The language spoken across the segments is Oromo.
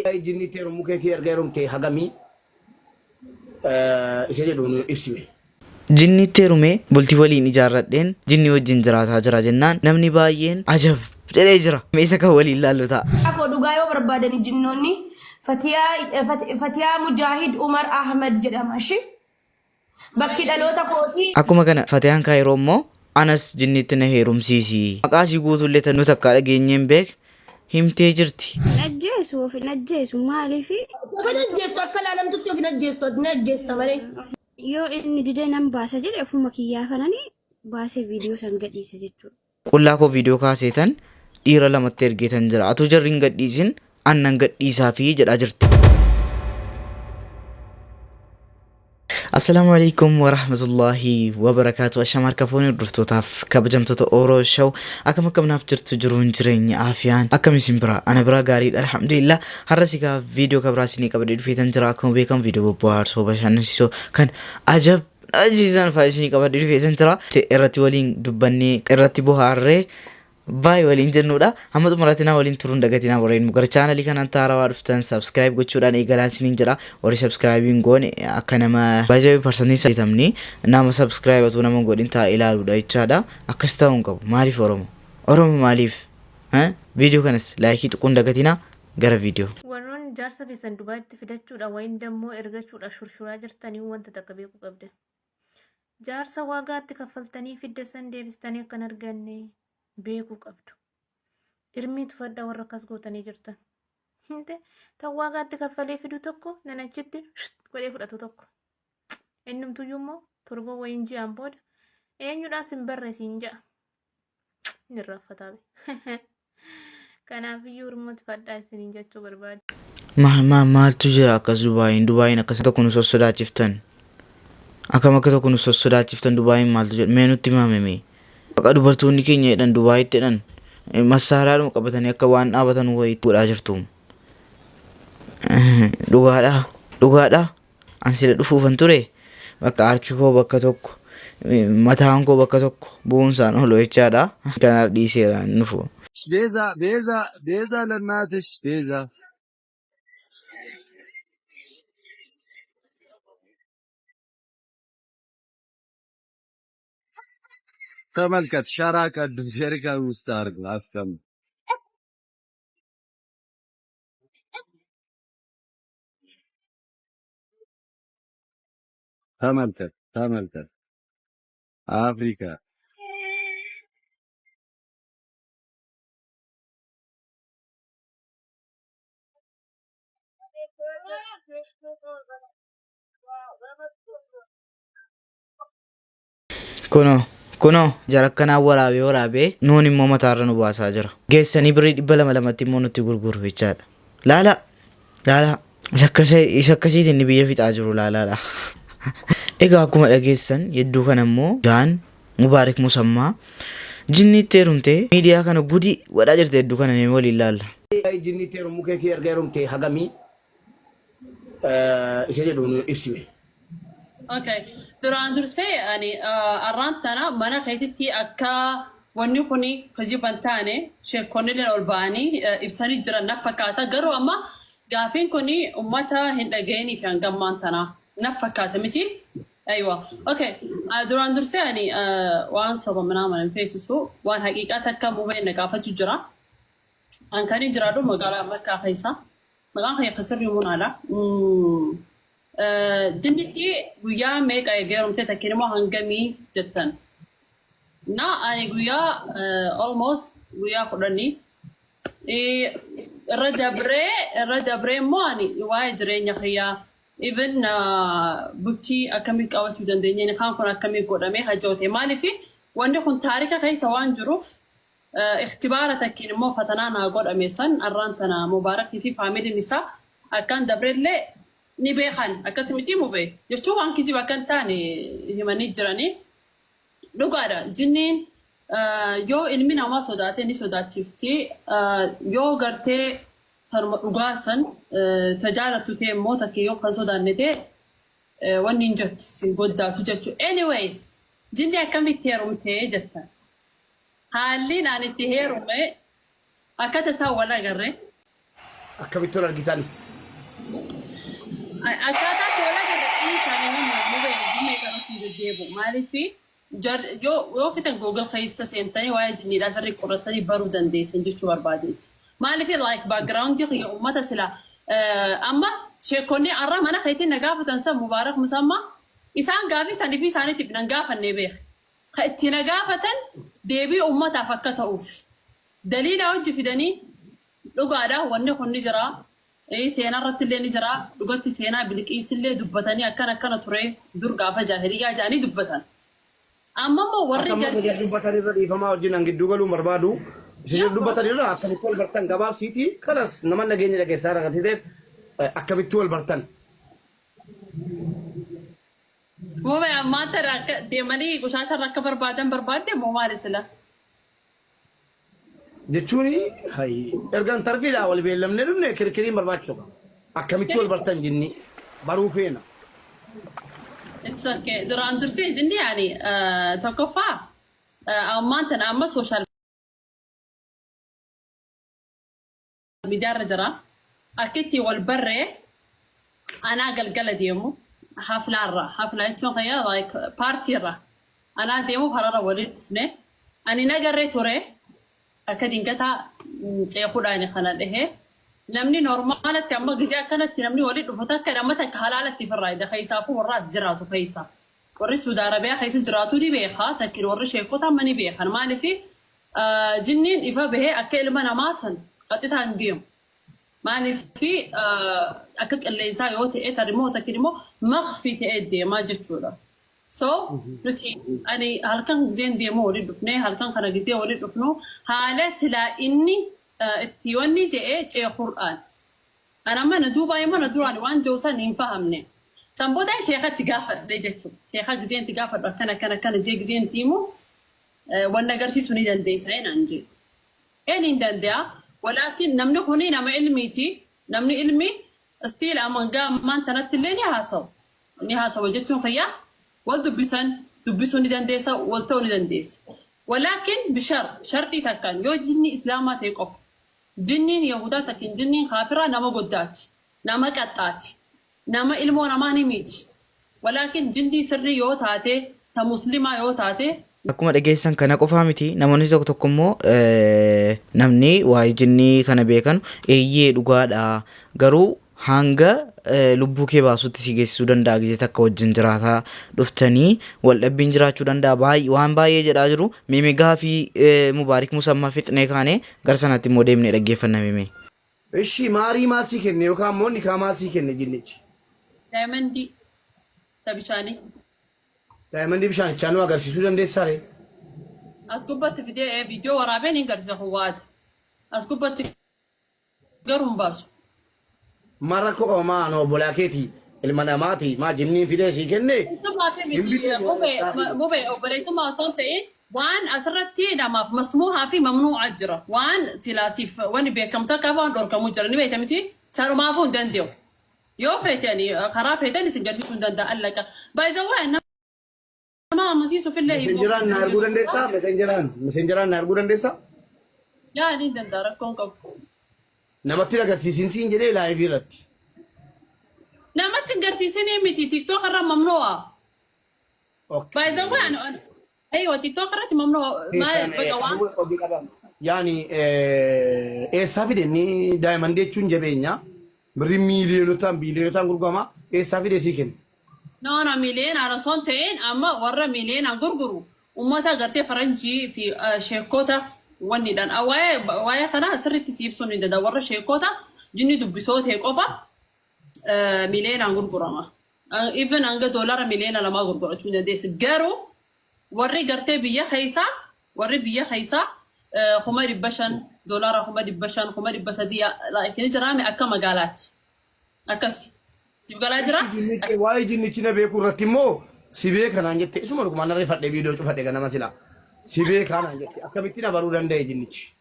Jinniitti heerumuu keetii erga heerumtee hagamii isa jedhu nu ibsime. Jinniitti heerumee bultii waliin ijaarradheen jinnii wajjin jiraataa jira jennaan namni baay'een ajab jedhee jira. Mee isa kan waliin laallu ta'a. Koo dhugaa yoo barbaadani jinnoonni Fatiyaa Fatiyaa Mujaahid Umar Ahmed jedhama ishi. Bakki dhaloota kootii. Akkuma kana Fatiyaan Kaayiroo immoo anas jinniitti na heerumsiisi. Maqaa isii guutuullee tan nu takkaa dhageenyee hin beekne himtee jirti. Hin ajjeesu of hin ajjeesu maaliif Of hin ajjeestu akka laalamtutti of hin ajjeestu ni ajjeesta malee. yoo inni didee nan baasa jedhe ofuma kiyyaa kanani baasee viidiyoo san gadhiisa jechuudha. Qullaa koo viidiyoo kaaseetan dhiira lamatti ergeetan jira. Atuu jarri hin gadhiisin an nan gadhiisaafii jedhaa jirti. Assalaamu alaikum warahmatullaahi wabarakaatu. Ashama harka fuunee hordoftootaaf kabajamtoota Oro Show. Akkam akkam naaf jirtu jiruun jireenya aafiyaan akkam isin bira ana bira gaariidha alhamdulillah. Har'a sigaa viidiyoo kabraa isinii qabadhee dhufeetan jira. Akkuma beekamu viidiyoo bobbohaarsoo bashannansiisoo kan ajab Ajjiisaan fa'aa isinii qabadhee dhufeetan jira. Irratti waliin dubbannee irratti bohaarree baay'ee waliin jennuudha. Hamma xumuraatti naa waliin turuun dagatinaa warreen gara chaanalii kanaan haarawaa dhuftan subscribe gochuudhaan eegalaan isiniin jedha. Warri subscribe hin goone akka nama baay'ee parsantii saddeetamni nama subscribe atuu nama hin godhin taa'ee ilaaluudha jechaadha. Akkas ta'uu hin qabu. Maaliif Oromo? Oromo maaliif? Viidiyoo kanas laayikii tuquun dagatinaa gara viidiyoo. Warroonni jaarsa keessan Dubaayitti fidachuudha wayin dammoo ergachuudha shurshuraa jirtanii wanta takka beekuu qabdan. Jaarsa waagaatti kaffaltanii fidda san deebistanii akka hin arganne beekuu qabdu. Irmii tufadhaa warra akkas gootanii jirtan. Hinte tan waagaatti kaffalee fidu tokko nan achitti godhee fudhatu tokko. Innumtuyyuu immoo torboo wayin ji'aan booda eenyudhaan sin barre siin ja'a. Hin irraanfataa be. Kanaafiyyuu hirmooti fadhaa isiniin jechuu barbaade. Ma ma maaltu jira akkas Dubaayiin Dubaayiin akkas tokko nu sossodaachiftan akkam akka tokko nu sossodaachiftan Dubaayiin maaltu jira mee nutti himame mee baqa dubartoonni keenya jedhan Dubaayitti jedhan massaaraadhuma qabatanii akka waan dhaabatan wayii godhaa jirtu dhugaadha dhugaadha An sila dhufuufan ture bakka harki koo bakka tokko mataan koo bakka tokko bu'uunsaan oolu jechaadha. Kanaaf dhiiseera hin dhufu. ቤዛ ቤዛ ቤዛ ለእናትሽ ቤዛ ተመልከት፣ ሸራ ቀዱ ጀሪካን ውስጥ አድርግ አስቀምጥ። ተመልከት ተመልከት፣ አፍሪካ Kunoo kunoo jara akkanaa waraabee waraabee nuun immoo mataarra nu baasaa jira. Geessanii birrii 200 lamatti immoo nutti gurguru jechaadha. Laalaa laalaa isa akkasii isa akkasiitiin inni biyya fixaa jiru laalaadha. Egaa akkuma dhageessan yedduu kana immoo Jaan Mubaarik Musammaa jinniitti heerumtee miidiyaa kana gudii godhaa jirti hedduu kana mee waliin laalla. Jinniitti heerumuu keetii erga heerumtee hagamii isa jedhu nu ibsime. Okay. Duraan dursee ani arraan tana mana keetitti akka wanni kuni kijiba hin taane sheekonnilleen ol ba'anii ibsanii jiran na fakkaata. Garuu amma gaafiin kuni ummata hin dhaga'iniif hanga ammaan tana na fakkaata miti. Aywa. Okay. Duraan dursee ani waan soba minaaman hin feesisu waan haqiiqaa takka mubeen na gaafachuu jira. An kani jiraadhu magaalaa Makkaa keessa. Maqaan kiyya kan sirrii Munaadha. Jinnitti guyyaa meeqa eega heerumtee takkiin immoo hangamii jettan. Na ani guyyaa almost guyyaa kudhanii irra dabree irra dabree immoo ani waa'ee jireenya kiyyaa even bultii akkamii qabachuu dandeenya inni kaan kun akkamii godhamee hajoote maaliif wanni kun taarika keessa waan jiruuf Ikhtibaara takkiin immoo fatanaa naa godhame san arraan tana Mubaarakii fi faamiliin isaa akkaan dabrellee ni beekan akkasi mitii mube jechuun waan kijiba akka hin taane himanii jiranii dhugaadha jinniin yoo ilmi namaa sodaate ni sodaachifti yoo gartee tanuma dhugaa san ta jaalattu ta'e immoo takki yoo kan sodaanne ta'e wanni hin jettu sin goddaatu jechuudha anyways jinni akkamitti heerumtee jettan Haalliin ani itti heerume akka tasaa wal agarre. Akkamitti wal argitan? Akkaataa itti wal agarre dhiisaa inni mubee mubee kanatti deddeebi'u. Maaliif yoo fitan Google keessa seentanii waa'ee jinniidhaa sirrii qoratanii baruu dandeessan jechuu barbaadeeti. Maaliif like background kiyya uummata sila amma sheekonni har'a mana keetiin na gaafatan san Mubaarak Musammaa isaan gaafii sanii fi isaaniitiif nan gaafannee beeka. Ka itti na gaafatan deebii uummataaf akka ta'uuf. Daliila hojii fidanii dhugaadha wanni kun ni jira. Seenaa irratti illee ni jira. Dhugatti seenaa Bilqiis illee dubbatanii akkana akkana ture dur gaafa jaahiliyyaa jedhanii dubbatan. Amma immoo warri Akka amma isa gartee dubbatan irra dhiifamaa wajjin an gidduu galuun barbaadu. Isa dubbatan irra akkamitti wal bartan gabaabsiiti. Kanas nama nageenya dhageessaa rakkateef akkamitti wal bartan. Mubee ammaa tana akka deemanii qushaasha irra akka barbaadan barbaadde moo maali sila? Jechuun erga intarviidhaa wal beellamnee dhufne kirkiriin barbaachisu qaba. Akkamitti wal bartan jinni baruu feena. It's okay. Duraan dursee jinni yaani tokkoffaa ammaan tana amma social media irra jira. Akka itti wal barree anaa galgala deemu haflaarra. Haflaa jechuun kayya like paartiirra. Anaa deemu karaarra waliin dhufne. Ani nagarree ture akka dingataa ceekuudhaan kana dhahee. Namni normaalatti amma gizee akkanatti namni waliin dhufu takka nama takka halaalatti ofirraa hidha. Keessaafuu warra as jiraatu keessa. Warri Suudi Arabiyaa keessa jiraatu ni beeka. Takkin warri sheekota amma ni beekan. Maaliif jinniin ifa bahee akka ilma namaa san qaxitaa hin deemu. Maaliif akka qilleensaa yoo ta'e tarimmoo takkin immoo makfii ta'ee deemaa jechuudha. So nuti ani halkan gizeen deemu waliin dhufnee halkan kana gizee waliin dhufnu haala silaa inni itti wanni je'ee ceekur'aan. Ani amma na duubaa immoo na duraan waan jiru san hin fahamne. San booda sheekatti gaafadhe jechuudha. Sheeka gizeen itti gaafadhu akkana akkana akkana jee gizeen itti himu wanni agarsiisuu ni dandeessa naan jee. Een hin danda'a. Walaakin namni kuni nama ilmiiti. Namni ilmi still hanga ammaan tanatti illee ni haasawu. Ni haasawa jechuun kiyya wal dubbisan dubbisuu ni dandeessa, wal ta'uu ni dandeessa. Walaakin bishar sharxii takkaan yoo jinni islaamaa ta'e qofa. Jinniin Yahudaa takkin jinniin kaafiraa nama goddaati. Nama qaxxaati. Nama ilmoo namaa ni miiti. Walaakin jinnii sirrii yoo taate, ta muslimaa yoo taate. Akkuma dhageessan kana qofaa miti, namoonni tokko tokko immoo namni waa'ee jinnii kana beekan eeyyee dhugaadha, garuu hanga lubbuu kee baasutti si geessisuu danda'a, gizee takka wajjin jiraataa dhuftanii wal dhabbiin jiraachuu danda'a baay'ee waan baay'ee jedhaa jiru. Meemee gaafii Mubaarik Musammaa fixnee kaane gara sanaatti immoo deemnee dhaggeeffanna meemee. Ishi maarii maal sii kenne yookaan immoo nikaa maal sii kenne jinnichi? Daayimandii ta bishaanii. Daayimandii bishaanichaa nu agarsiisuu dandeessaa ree? As gubbatti fidee viidiyoo waraabeen hin garsiisa kun waata. As gubbatti garuu hin baasu. Maal rakkoo qaba maa nu obbolaa keeti ilma namaati maa jinniin fidee sii kenne Obboleessummaa fi hin miti bitee moo mubee eessaa fide? Mubee obboleessummaa osoo hin ta'in waan asirratti namaaf masmuuhaa fi mamnuu'aa jira. Waan silaasiif wanni beekamtu akka waan dhorkamu jira ni beekta miti sanumaafuu hin danda'u. Yoo feetan karaa feetan isin garsiisuu hin danda'a allaqa. By the way nama amansiisuuf illee hin Messengeraan na arguu dandeessaa? Messengeraan na arguu dandeessaa? Yaa ni danda'a, rakkoon qabu. Namatti hin agarsiisin siin jedhee live irratti. Namatti hin garsiisinii miti, TikTok irra mamnuu'a. Okay. By the way ani aywa TikTok irratti mamnuu'a maal baqa waan Hojii qaba. Yaani eessaa fide inni daayimandii jechuun jabeenya. Birrii miiliyonotaan biiliyonotaan gurgurama. Eessaa fide sii kenna? No, no, miiliyoonaan osoo hin ta'in amma warra miiliyoonaan gurguru uummata gartee faranjii fi sheekota wannidhaan. Waa'ee kana sirriitti si ibsuun hin danda'u. Warra sheekota jinni dubbisoo ta'e qofa miiliyoonaan gurgurama. Even hanga $2 million gurgurachuu hin dandeessi. Garuu warri gartee biyya keessaa warri biyya keessaa 500,000 $500,000 300,000 ni jiraame akka magaalaatti. Akkas. Siif galaa jira? Waa'ee jinnichi na beekuu irratti immoo si beeka naan jette, isuma dhugumaan narreeffadhe viidiyoo cufadhe ganama sila. Si beekaa naan jette, akkamitti na baruu danda'e jinnichi?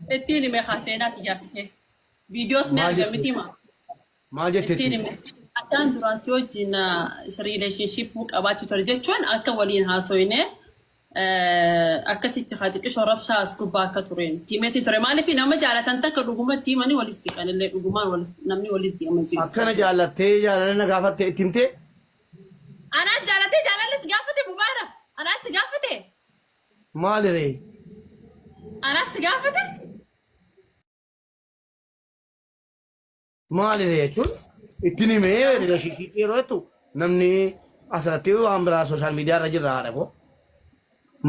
Ittiin hime haa seenaa xiyyaafite. Viidiyoos ni Maal arga jette? miti maa. Maal jette Ittiin ittiin? hime. Akkaan duraan si wajjin relationship qabaachuu ture jechuun akka waliin haasoyne. Akkasitti haa xiqqishoo rabshaa as gubbaa akka tureen tiimeetii ture. Maaliif nama jaalatan takka dhugumatti himanii walis siqanillee dhugumaan namni walitti hima jiru. Akkana jaallattee jaalala na gaafatte itti himtee? Anaa jaalatee jaalalli si gaafate, Mubaarak. Anaa si gaafate. Maali ree? Anaa si gaafate. Maali ree jechuun ittiin himee relationship yeroo jettu namni asirratti waan biraa social media irra jirra, haadha koo.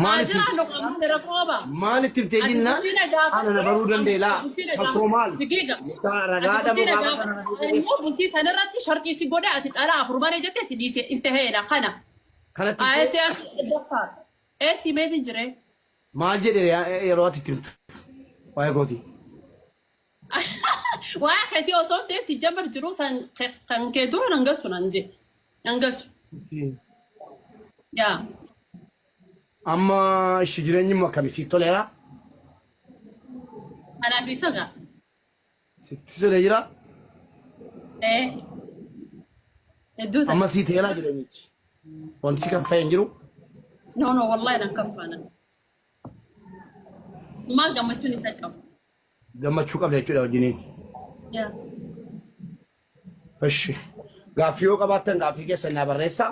Maal Haa itti jiraannu qaamni rakkoo qaba. Maal itti himtee Ati jennaan bultii na gaafatte. ana na baruu danda'e laa Bultii na kan koo maal? Sigiga. Mucaa Ati ragaa bultii dhabuu na gaafa sana gaafatte. Ani immoo bultii sanarratti sharxii si godhe, ati dhala afur malee jettee si dhiise inte heena kana. Kanatti himtee Ayatti as daffaar. Eetti meetiin jiree. Maal jedhe yeroo ati itti himtu waa'ee kootii? Waa'ee keetii osoo ta'e si jamar jiru san kan kee dura nan galchu nan jee. Nan galchu. Yaa. Amma ishi jireenyi immoo akkamii sitti toleera? Anaaf isa gaa. Sitti tolee jira? Ee. Hedduu ta'e. Amma sii teeraa jireenyichi. Wanti si kaffee hin jiru. No, no, wallahi nan kaffaana. Maal gammachuun isa qabu. Gammachuu qabda jechuudha wajjiniin. Yaa. Ishi. Gaaffii yoo qabaattan gaaffii keessan naa barreessaa.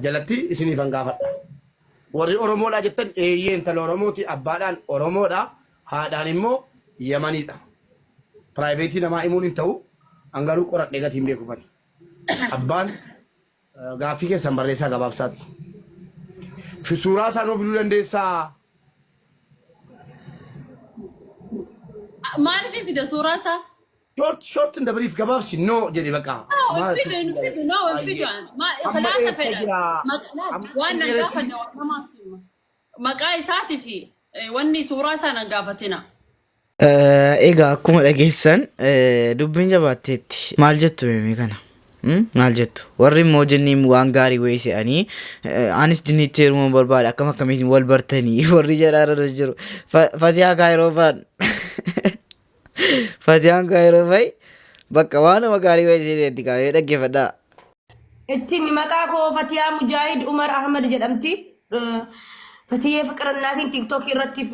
Jalatti isiniifan gaafadha. Warri Oromoodha jettan, eeyyee, intala Oromooti, abbaadhaan Oromoodha, haadhaan immoo Yamaniidha. Private namaa himuun hin ta'u, an garuu qoradhee gatiin beeku bani. Abbaan gaaffii keessan barreessaa gabaabsaati. Fi suuraa isaa nuu fiduu dandeessaa? Maaliif fide suuraa isaa? Short short in the brief, gabaabsi no jedhi bakka. Maal fidu, fidu, no fidu. Ma Amma ikhlaasa eessa fedha. jira? Amma Waan nan dheeressi- gaafanne waan namaaf hima. Maqaa isaatii fi wanni suuraa isaa nan gaafatina. Egaa akkuma dhageessan dubbiin jabaatteetti. Maal jettu meemee kana? Maal jettu? Warri immoo jinniin waan gaarii wayii se'anii anis jinniitti heerumuu barbaada, akkam akkamiin wal bartanii warri jedhaa irra jiru. Fatihaa Kaayiroo fa'aan. Fatiyaan Kaayiroo fa'i bakka waanuma gaarii wayii seeteetti kaa'ee dhaggeeffadhaa. Ittiin maqaa koo Fatiyaa Mujaahid Umar Ahmad jedhamti. Fatiyyee Fiqirannaatiin TikTokii irratti,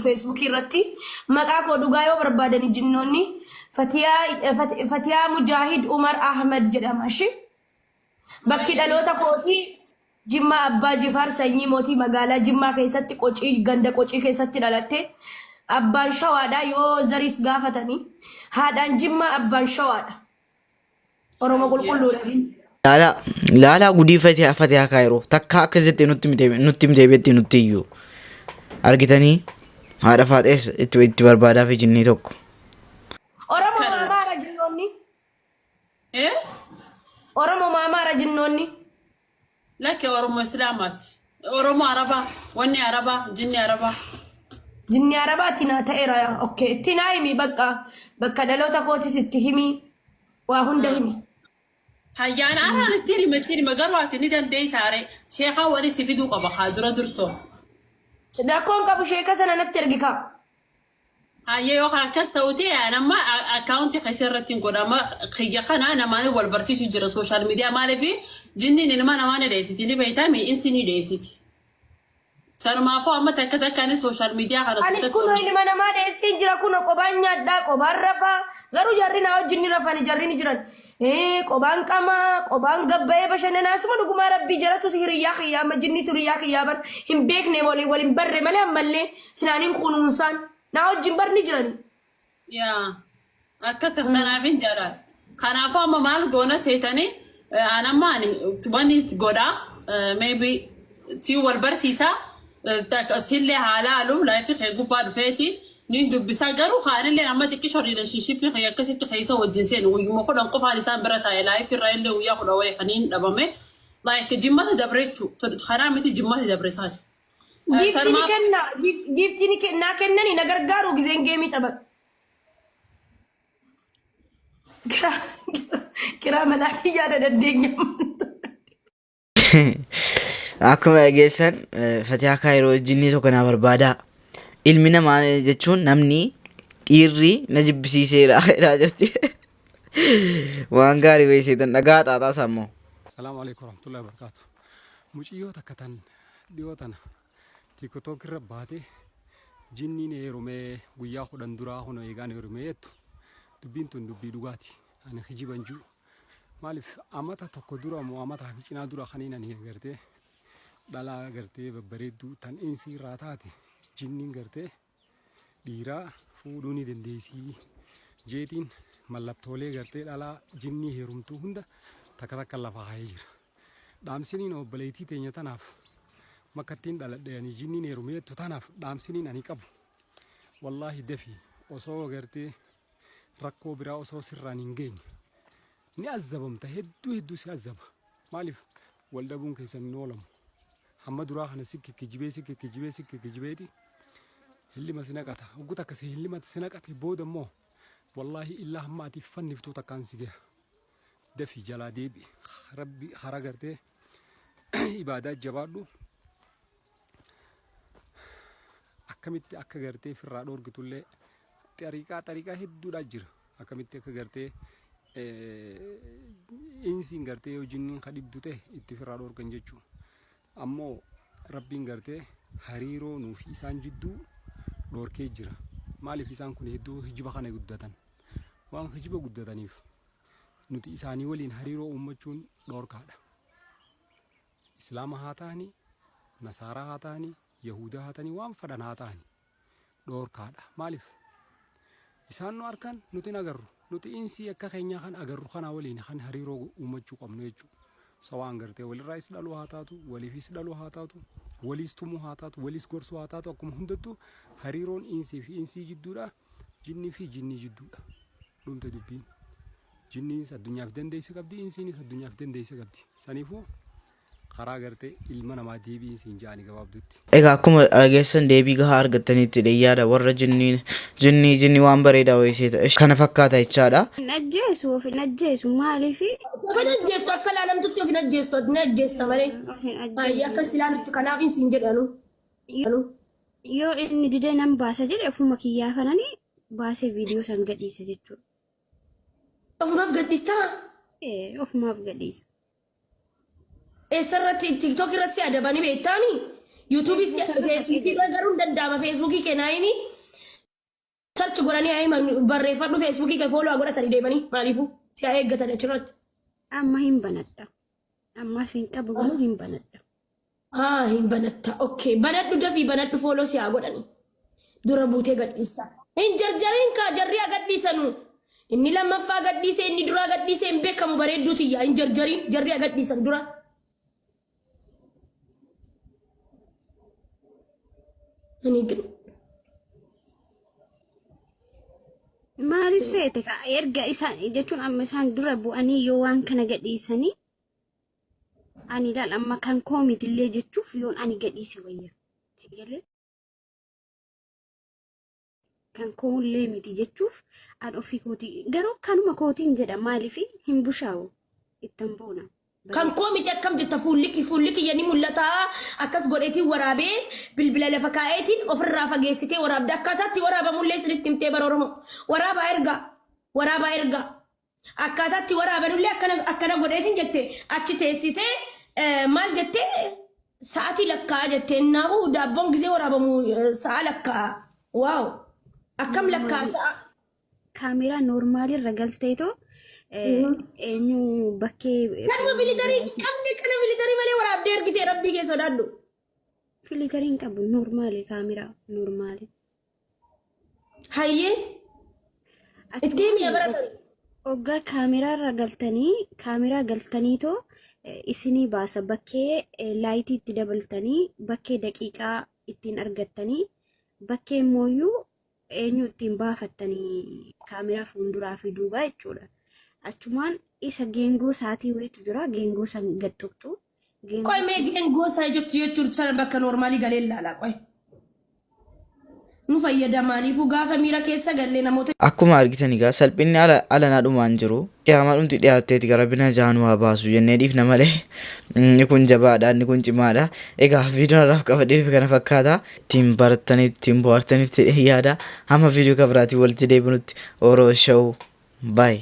Facebookii irratti maqaa koo dhugaa yoo barbaadani jinnoonni Fatiyaa Mujaahid Umar Ahmad jedhama. Ishi bakki dhaloota kootii Jimmaa Abbaa Jifaar sanyii mootii magaalaa Jimmaa keessatti Qocii, ganda Qocii keessatti dhalatte. Abbaan Shawaadha yoo zariis gaafatanii. Haadhaan Jimmaa, abbaan Shawaadha. Oromoo qulqulluudha. Laalaa laalaa gudii Fatiyaa Fatiyaa Kaayiroo takka akkas jettee nutti himtee beekti nutti iyyuu argitanii haadha faaxees itti barbaadaa fi jinnii tokko. Oromoo Amaara jinnoonni. Eh? Oromoo Amaara jinnoonni. Lakki, Oromoo Islaamaati. Oromoo Arabaa. Wanni Arabaa, jinni Arabaa. Jinni Arabaa tinaa ta'eera. Okay. Itti naa himi, bakka dhaloota kootis itti himi. Waa hunda himi. Hayyaan araan itti hime garuu ati ni dandeessaa ree. Sheekaa wali si fiduu qaba haa dura dursoo. Rakkoon qabu, sheeka sana natti ergi kaa. Hayyee, yookaan akkas ta'u ta'e an amma akkaawuntii keessa irratti hin godhama kiyya kana namaan wal barsiisu jira social media. Maaliif jinniin ilma namaa ni dheessiti, ni beektaa, mi'insi ni dheessiti. Sanumaafuu amma takka takkaanis social media kana Anis kunoo ilma namaa dheessee jira, kunoo qobaan nyaadhaa, qobaan rafaa, garuu jarri naa wajjin ni rafani, jarri ni jiran. Qobaan qamaa, qobaan gabbayee bashannanaa suma dhugumaa rabbii jaratu si hiriyyaa kiyyaa, amma jinnitu hiriyyaa kiyyaa bar hin beekne, waliin waliin barre malee ammallee sinaaniin kunuunsaan naa wajjin bar ni jirani. Yaa, akkas kanaaf hin jaalladha. Kanaafuu amma maal goona seetanii, an amma ani wanni godhaa, maybe si wal barsiisaa, sillee haa laalu, live kee gubbaa dhufeeti ni dubbisaa. Garuu kaanillee amma xiqqisho relationship kee akkasitti keessa wajjin seenu guyyuma 10 qofaan isaan bira taa'e, live irra illee guyyaa 10 wayii kaniin dhabame, like jimmata dabre jechuu karaa miti, jimmata dabre isaati. Giiftii ni kenna, giiftii ni kennaa, kennanii na gargaaru gizeen geemii taphadhu. Kiraa manaa kiyyaa na dandeenya. Akkuma dhageessan Fatihaa Kaayiroo jinnii tokko naa barbaadaa. Ilmi namaa jechuun namni dhiirri na jibbisiiseera jedhaa jirti. Waan gaarii weesseetan dhagaa xaaxaa isaa immoo. Salaamu alaikum warahmatullahi wabarakatuh. Muciyyoo takka tan dhiyoo tana TikTok irra baatee jinniin heerumee guyyaa 10 duraa kunoo eegaan heerumee jettu dubbiin tun dubbii dhugaati. Ani kijiba hin jiru. Maaliif amata tokko dura moo amataa fi cinaa dura kaniin ani gartee dhalaa gartee babbareedduu tan insii irraa taate jinniin gartee dhiiraa fuudhuu ni dandeessii jeetiin mallattoolee gartee dhalaa jinnii heerumtuu hunda takka takka lafa kaa'ee jira. Dhaamsiniin obboleettii teenya tanaaf makkattiin dhaladhe ani jinniin heerume jettu tanaaf dhaamsiniin ani qabu. Wallaahi dafii osoo gartee rakkoo biraa osoo sirraan hin geenye ni azzabamta hedduu hedduu si azzaba. Maaliif wal dhabuun keessan hin oolamu. Hamma duraa kana si kikkijibee si kikkijibee si kikkijibeeti hillima si naqata. Hogguu takka si hillima si naqate booda immoo wallaahi illaa hamma ati fanniftuu takkaan si gaha. Dafi jalaa deebi'i. Rabbi hara gartee ibaadaa jabaadhu. Akkamitti akka gartee firraa dhoorgitullee xariiqaa xariiqaa hedduudhaa jira. Akkamitti akka gartee insiin gartee yoo jinniin ka dhibdu ta'e itti firraa dhoorgan jechuudha. Ammoo Rabbiin gartee hariiroo nuu fi isaan jidduu dhoorkee jira. Maaliif isaan kun hedduu hijiba kana guddatan. Waan hijiba guddataniif nuti isaanii waliin hariiroo uummachuun dhoorkaadha. Islaama haa ta'anii, Nasaaraa haa ta'anii, Yahuudaa haa ta'anii, waan fadhan haa ta'anii. Dhoorkaadha. Maaliif? Isaan nu arkan nuti hin agarru. Nuti insii akka keenyaa kan agarru kanaa waliin kan hariiroo uummachuu qabnu jechuudha. Sawaan gartee walirraayis dhaluu haa taatu, waliifis dhaluu haa taatu, waliis tumuu haa taatu, waliis gorsuu haa taatu akkuma hundattuu hariiroon insii fi insii jidduudha, jinnii fi jinnii jidduudha. Dhumte dubbiin. Jinniinis addunyaaf dandeessa qabdi, insiinis addunyaaf dandeessa qabdi. Saniifuu karaa gartee ilma namaa deebiin siin ja'ani gabaabdutti. Egaa akkuma dhageessan deebii gahaa argattaniitti jedhee yaada warra jinnii jinnii jinnii waan bareedaa wayii seeta kana fakkaata jechaadha. Hin ajjeesu of hin ajjeesu maaliif Of hin ajjeestu akka laalamtutti of hin ajjeestu ati ni ajjeesta malee. of hin Ayyi akka ajjeesu. si ilaalutti kanaaf hin siin jedhanu. Yoo inni didee nan baasa jedhe ofuma kiyyaa kanani baasee viidiyoo san gadhiisa jechuudha. Ofumaaf gadhiistaa? Ee ofumaaf gadhiisa. Eessarratti TikTok irratti si adabanii beektaami? YouTube si Feesbuuk irra Facebook irra garuu hin danda'ama. Facebook kee naa himi. Search godhanii haa himan barreeffadhu Facebook kee follow haa godhatanii deemanii maaliifuu si haa eeggatan achirratti. Amma hin banadha. Ammaaf hin qabu garuu hin banadha. Ah hin banatta. Okay. Banadhu dafii banadhu follow si haa godhanii. Dura buutee gadhiista. Hin jarjariin kaa jarri haa gadhiisanu. Inni lammaffaa gadhiise inni duraa gadhiise hin beekamu bareedduu tiyya hin jarjariin jarri haa gadhiisan dura. Ani Maaliif seete ka erga isaan jechuun amma isaan dura bu'anii yoo waan kana gadhiisanii ani ilaal amma kan koo mitillee jechuuf yoon ani gadhiise wayya. Si galee? Kan koollee miti jechuuf an ofii kootii garuu kanuma kootiin jedha maaliif hin bushaa'u ittan boona. Kan koo miti akkam jetta fuulli fuulli kiyya ni mul'ata akkas godheetiin waraabee bilbila lafa kaa'eetiin ofirraa fageessitee waraabda akkaataatti waraabamullee isinitti himtee bara Oromoo waraabaa ergaa waraabaa ergaa Akkaataatti waraabanullee akkana akkana godheetiin jette achi teessisee maal jettee sa'atii lakkaa'a jette innaahu daabboon gizee waraabamu sa'a lakkaa'a. Waaw akkam lakkaa'a sa'a. Kaameeraa noormaalii irra galteetoo eenyu bakkee. Kanuma filitarii hin qabne kana filitarii malee waraabdee ergitee rabbii kee sodaadhu. Filitarii hin qabu noormaali kaameeraa noormaali. Hayyee. Itti himi yaa baratan. Hoggaa kaameraarra galtanii kaameraa galtaniitoo isinii baasa bakkee laayitii itti dabaltanii bakkee daqiiqaa ittiin argattanii bakkee immooyyuu eenyu ittiin baafattanii kaameraa fuulduraa fi duubaa jechuudha. Achumaan isa geengoo saatii wayiitu jira geengoo san gad tuqxu. Geengoo Qoy mee geengoo isaa jettu jechuun sana bakka noormaalii galee ilaala qoy. Nu fayyada maaliifuu gaafa miira keessa galle namoota Akkuma argitan egaa salphinni ala alanaa dhumaan jiru. Qiyaamaa dhumti dhiyaatteeti gara rabbi najaa nu haa baasu jennee dhiifna malee inni kun jabaadha inni kun cimaadha. Egaa viidiyoon har'aaf qabadhee dhufe kana fakkaata. Ittiin barattaniif ittiin bohaartaniif jedhee yaada. Hamma viidiyoo kan biraatiin walitti deebinutti Oro Show bye.